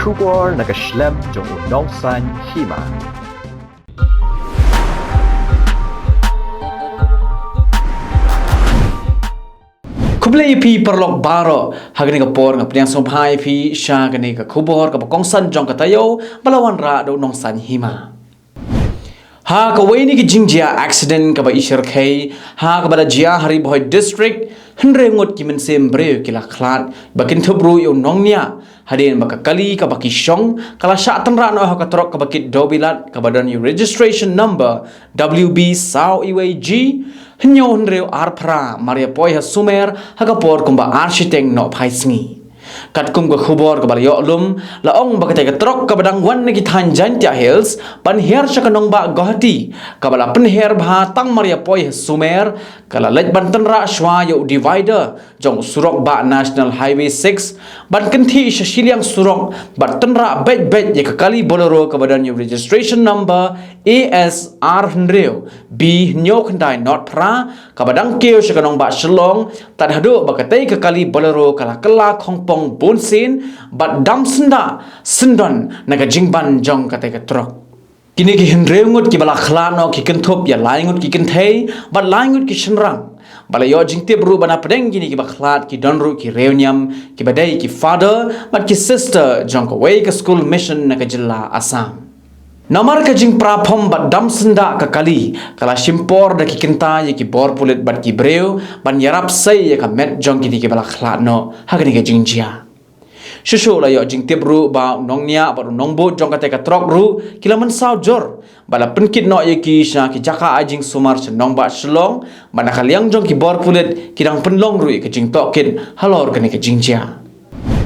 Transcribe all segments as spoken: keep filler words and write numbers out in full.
Khubor na ka shlem jong u Nongsaiñ Hima. Khublei ïa phi paralok baroh, ha kane ka por nga pdiang sngewbha ïa phi sha kane ka khubor kaba kongsan jong ka taïew ba la wanrah da u Nongsaiñ Hima. Ha kawei na ki jingjia accident kaba i shyrkhei, ha kaba la jia ha Ri Bhoi District, hynriew ngut ki mynsiem briew ki la khlad, ba kynthup ruh ïa u nongñiah, hadien ba ka kali kaba ki shong ka la shah tynrah noh ha ka trok kaba kit dewbilat kaba don ïa u registration number W B saw uwei G hynñiew hynriew ar phra, mar ïa poi ha Sumer ha ka por kumba ar shiteng nohphai sngi. Katkum ka khubor kaba la ïoh lum, la ong ba katei ka trok kaba dang wan na ki thaiñ Jaintia Hills ban hiar sha ka nongbah Guwahati, kaba la pynhiar bha tang mar ïa poi ha Sumer, ka la leit ban tynrah shwa ïa u divider jong u surok bah National Highway six, ban kynthih sha shiliang surok bad tynrah beit beit ïa ka kali Bolero kaba don ïa u registration number A S ar hynriew B hynñiew khyndai not phra, kaba dang kiew sha ka nongbah Shillong, tad haduh ba katei ka kali Bolero ka la kylla khongpong bunsien bad dam syndah syndon na ka jingban jong katei ka trok. Kine ki hynriew ngut kiba la khlad noh ki kynthup ïa lai ngut ki kynthei bad lai ngut ki shynrang. Ba la ïoh jingtip ruh ba na pdeng kine kiba khlad ki don ruh ki riewniam, kiba dei ki father bad ki sister jong kawei ka school mission na ka jylla Assam. Namar ka jingpra phom bad dam syndah ka kali, ka la shim por da ki kynta ïa ki bor pulit bad ki briew ban ïarap sei ïa ka met jong kine kiba la khlad noh ha kane ka jingjia. Shuh shuh la ïoh jingtip ruh ba u nongñiah bad u nongbud jong katei ka trok ruh ki la mynsaw jur, ba la pynkit noh ïa ki sha ki jaka ai jingsumar sha nongbah Shillong, bad na ka liang jong ki bor pulit ki dang pynlong ruh ïa ka jingtohkit halor kane ka jingjia.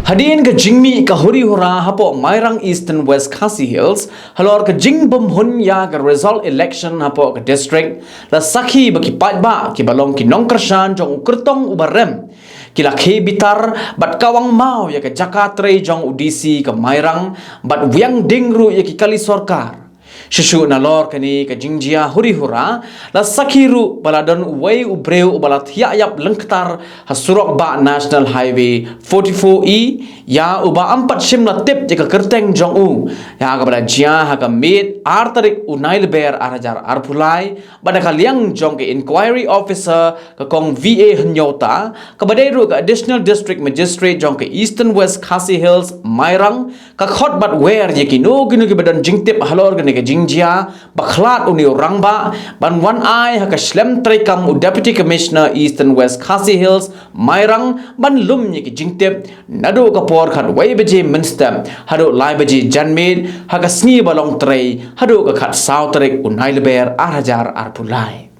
Hadien ka jingmih ka huri hura hapoh Mairang Eastern West Khasi Hills halor ka jingbymhun ïa ka result election hapoh ka district, la sakhi ba ki paidbah kiba long ki nongkyrshan jong u kyrtong uba rem, ki la khie bitar bad kawang maw ïa ka jaka trei jong u D C ka Mairang, bad wiang ding ruh ïa ki kali sorkar. Shuh shuh nalor kane ka jingjia huri hura, la sakhi ruh ba la don uwei u briew uba la thiah ïap lyngktar ha surok bah National Highway forty-four E, ïa uba ym pat shym la tip ïa ka kyrteng jong u, ïa kaba la jia ha ka miet ar tarik u Nailber ar hajar arphew lai, bad na ka liang jong ka inquiry officer ka kong V A Hynñiewta, kaba dei ruh ka Additional District Magistrate jong ka Eastern West Khasi Hills Mairang, ka khot bad wer ïa kino kino kiba don jingtip halor kane ka jingjia ba khlad une u rangbah, ban wan ai ha ka shlem treikam u Deputy Commissioner Eastern West Khasi Hills Mairang ban lum ïa ki jingtip naduh ka por khatwei baje mynstep haduh lai baje janmiet ha ka sngi ba long trei, haduh ka khatsaw tarik u Nailber ar hajar arphew lai.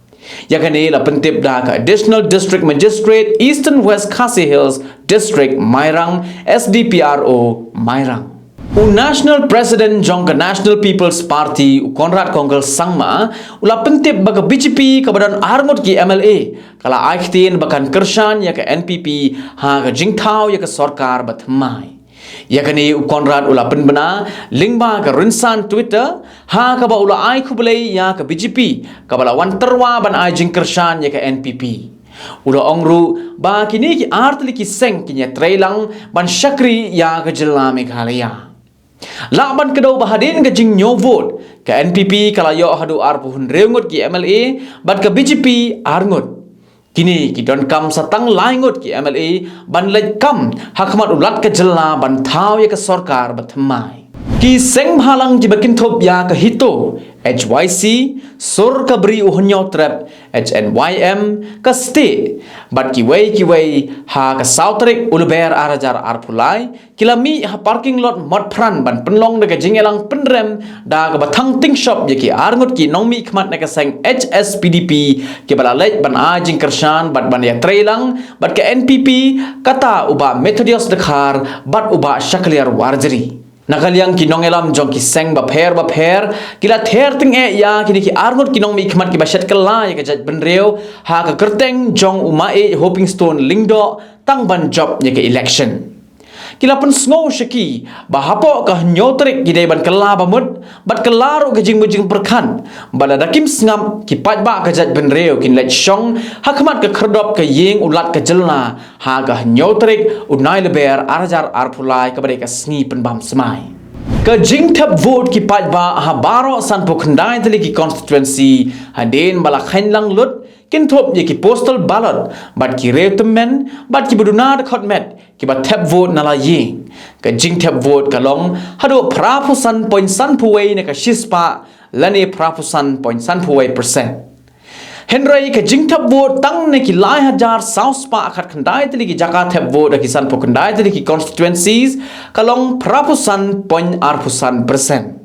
Ïa kane la pyntip da ka Additional District Magistrate Eastern West Khasi Hills District Mairang, S D P R O Mairang. U National President jong ka National People's Party u Conrad Kongkal Sangma u la pyntip ba ka B J P kaba don arngut ki M L A ka la ai ktien ba kan kyrshan ïa ka N P P ha ka jingthaw ïa ka sorkar ba thymmai. Ïa kane u Conrad u la pynbna lyngba ka rynsan Twitter, ha kaba u la ai khublei ïa ka B J P kaba la wan tyrwa ban ai jingkyrshan ïa ka N P P. U la ong ruh ba kine ki ar tylli ki seng kin ïatrei lang ban shakri ïa ka jylla Meghalaya. Lah ban kdew ba hadien ka jingñiew vote, ka N P P ka la ïoh haduh arphew hynriew ngut ki M L A bad ka B J P ar ngut. Kine ki donkam sa tang lai ngut ki M L A ban leit kam ha khmat u Lat ka jylla ban thaw ïa ka sorkar ba thymmai. Ki seng bhalang kiba kynthup ïa ka HITO, H Y C, Sur ka Bri u Hynñiewtrep, H N Y M, ka STIE, bad kiwei kiwei, ha ka saw tarik u Lber ar hajar arphew lai, ki la mih ha parking lot Motphran ban pynlong da ka jingïalang pynrem da kaba thang tyngshop ïa ki ar ngut ki nongmihkhmat na ka seng H S P D P, kiba la leit ban ai jingkyrshan bad ban ïatrei lang bad ka N P P, kata u Bah Methodius Dkhar bad u Bah Shakliar Warjri. Na ka liang ki nongïalam jong ki seng bapher bapher ki la ther tyngeh ïa kine ki ar ngut ki nongmihkhmat kiba shet kylla ïa ka jaitbynriew ha ka kyrteng jong u Mahiej Hopingstone Lyngdoh tang ban jop ïa ka election. Ki la pynsngew sha ki ba hapoh ka hynñiew tarik ki dei ban kylla ba mut bad kylla ruh ka jingmut jingpyrkhat, bad lada kim sngap, ki paidbah ka jaitbynriew kin leit shong ha khmat ka khyrdop ka ïing u Lat ka jylla ha ka hynñiew tarik u Naiwieng ar hajar arphew lai, kaba dei ka sngi pynbam smai. Ka jingthep vote ki paidbah ha baroh sanphew khyndai tylli ki constituency, hadien ba la kheiñ lang lut, kin thup ïa ki postal ballot bad ki riew tymmen bad kiba duna dkhot met kiba thep vote na la ïing. Ka jingthep vote ka long haduh phra phew san point san phew wei na ka shispah lane phra phew san point san phew wei percent. Hynrei ka jingthep vote tang na ki lai hajar saw spah khat khyndai tylli ki jaka thep vote ha ki sanphew khyndai tylli ki constituencies ka long phra phew san point ar phew san percent.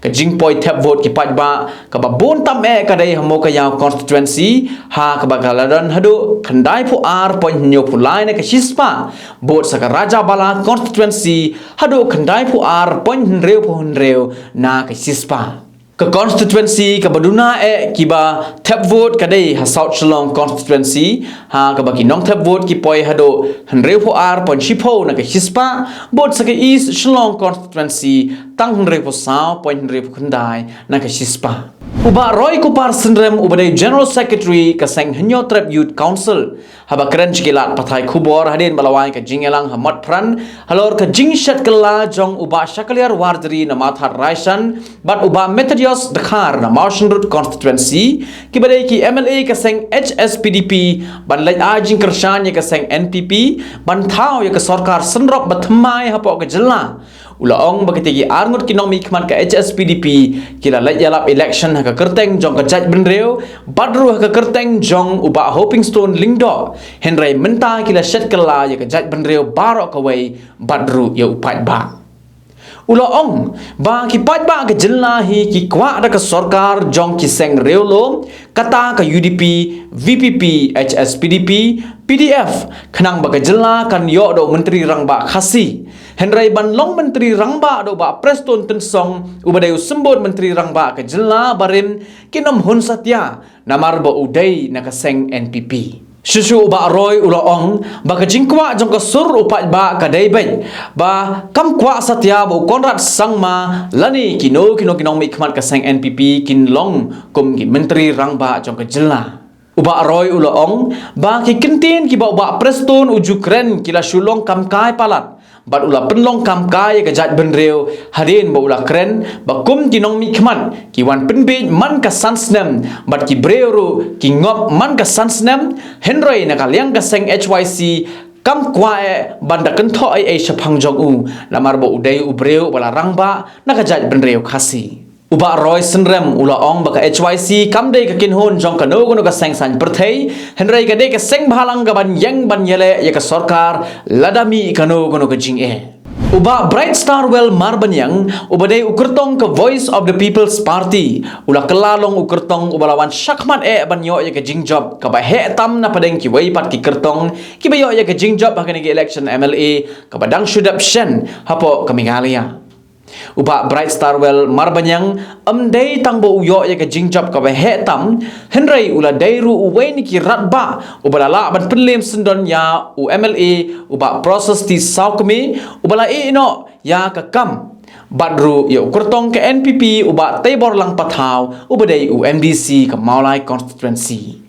Ka jingpoi thep vote ki paidbah kaba bun tam eh ka dei ha Mowkaiaw constituency, ha kaba ka la don haduh khyndai phew ar point hynñiew phew lai na ka shispah, bad sa ka Rajabala constituency haduh khyndai phew ar point hynriew phew hynriew na ka shispah. Ka constituency kaba duna eh kiba thep vote ka dei ha South Shillong constituency, ha kaba ki nongthep vote ki poi haduh hynriew phew ar point shiphew na ka shispah, bad sa ka East Shillong constituency tang hynriew phew saw point hynriew phew khyndai na ka shispah. U Bah Roy Kupar Synrem, uba dei General Secretary ka seng Hynñiewtrep Youth Council, haba kren sha ki lad pathai khubor hadien ba la wai ka jingïalang ha Motphran halor ka jingshet kylla jong u Bah Shakliar Warjri na Mawthadraishan bad u Bah Methodius Dkhar na Mawshynrut constituency, kiba dei ki M L A ka seng H S P D P, ban leit ai jingkyrshan ïa ka seng N P P ban thaw ïa ka sorkar synrop ba thymmai hapoh ka jylla. U la ong ba kita ki arngut ki nongmihkhmat ka H S P D P ki la leit ïalap election ha ka kyrteng jong ka jaitbynriew bad ruh ha ka kyrteng jong u Bah Hopingstone Lyngdoh, hynrei mynta ki la shet kylla ïa ka jaitbynriew baroh kawei bad ruh ïa u paidbah. U la ong ba ki paidbah ka jylla hi ki kwah da ka sorkar jong ki seng riewlum, kata ka U D P, V P P, H S P D P, P D F, khnang ba ka jylla kan ïoh da u Myntri Rangbah Khasi. Hynrei ban long Myntri Rangbah da u Bah Prestone Tynsong, uba dei u symbud Myntri Rangbah ka jylla barim, kin ym hun satia namar ba u dei na ka seng N P P. Shuh shuh u Bah Roy u la ong ba ka jingkwah jong ka sur u paidbah ka dei beit ba kam kwah satia ba u Conrad Sangma lane kino kino ki nongmihkhmat ka seng N P P kin long kum ki Myntri Rangbah jong ka jylla. U Bah Roy u la ong ba ki kyntien kiba u Bah Prestone u ju kren ki la shu long kam kai palat, bad u la pynlong kam kai ïa ka jaitbynriew hadien ba u la kren ba kum ki nongmihkhmat ki wan pynbiej man ka san snem bad ki briew ruh ki ngop man ka san snem, hynrei na ka liang ka seng H Y C kam kwah eh ban da kynthoh ei ei shaphang jong u, namar ba u dei u briew uba la rangbah na ka jaitbynriew Khasi. U Bah Roy Synrem u la ong ba ka H Y C kam dei ka kynhun jong kano kano ka seng saiñ pyrthei, hynrei ka dei ka seng bhalang kaban ïeng ban ïaleh ïa ka sorkar lada mih kano kano ka jingeh. U Bah Bright Starwell Marbaniang, uba dei u kyrtong ka Voice of the People's Party, u la kylla long u kyrtong uba la wan shakhmat eh ban ïoh ïa ka jingjop kaba heh tam na pdeng kiwei pat ki kyrtong kiba ïoh ïa ka jingjop ha kane ka election M L A kaba dang shu dep shen hapoh ka Meghalaya. U Bah Bright Starwell Marbaniang ym dei tang ba u ïoh ïa ka jingjop kaba heh tam, hynrei u la dei ruh uwei na ki radbah uba la lah ban pynlem syndon ïa u M L A u Bah Prasasti Sawkmie, uba la ïeh noh ïa ka kam, bad ruh ïa u kyrtong ka N P P u Bah Teiborlang Pathaw, uba dei u M D C ka Mawlai constituency.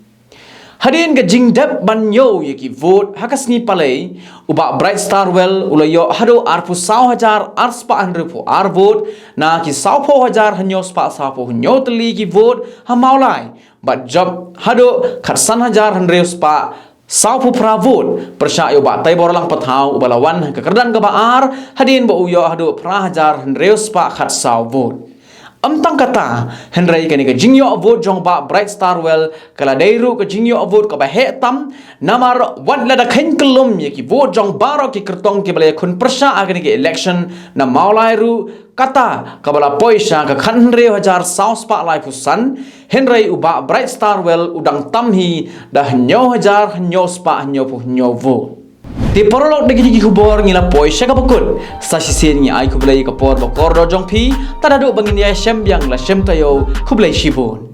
Hadien ka jingdep ban ñiew ïa ki vote ha ka sngi Palei, u Bah Bright Starwell u la ïoh haduh arphew saw hajar ar spah hynriewphew ar vote na ki sawphew hajar hynñiew spah sawphew hynñiew tylli ki vote ha Mawlai, bad jop haduh khatsan hajar hynriew spah sawphew phra vote pyrshah ïa u Bah Teiborlang Pathaw uba la wan ha ka kyrdan kaba ar, hadien ba u ïoh haduh phra hajar hynriew spah khatsaw vote. Ym tang kata, hynrei kane ka jingïoh vote jong Bah Bright Starwell ka la dei ruh ka jingïoh vote kaba heh tam, namar wat lada kheiñ kyllum ïa ki vote jong baroh ki kyrtong kiba la ïakhun pyrshah ha kane ka election na Mawlai ruh, kata kaba la poi sha ka khathynriew hajar saw spah laiphew san, hynrei u Bah Bright Starwell u dang tam hi da hynñiew hajar hynñiew spah hynñiewphew hynñiew vote. Te paralok, da kine ki khubor ngi la poi sha kaba kut. Sa shisien ngi ai khublei ïa ka por ba kordor jong phi. Tad haduh ba ngin ïashem biang, la shem taïew, khublei shibun.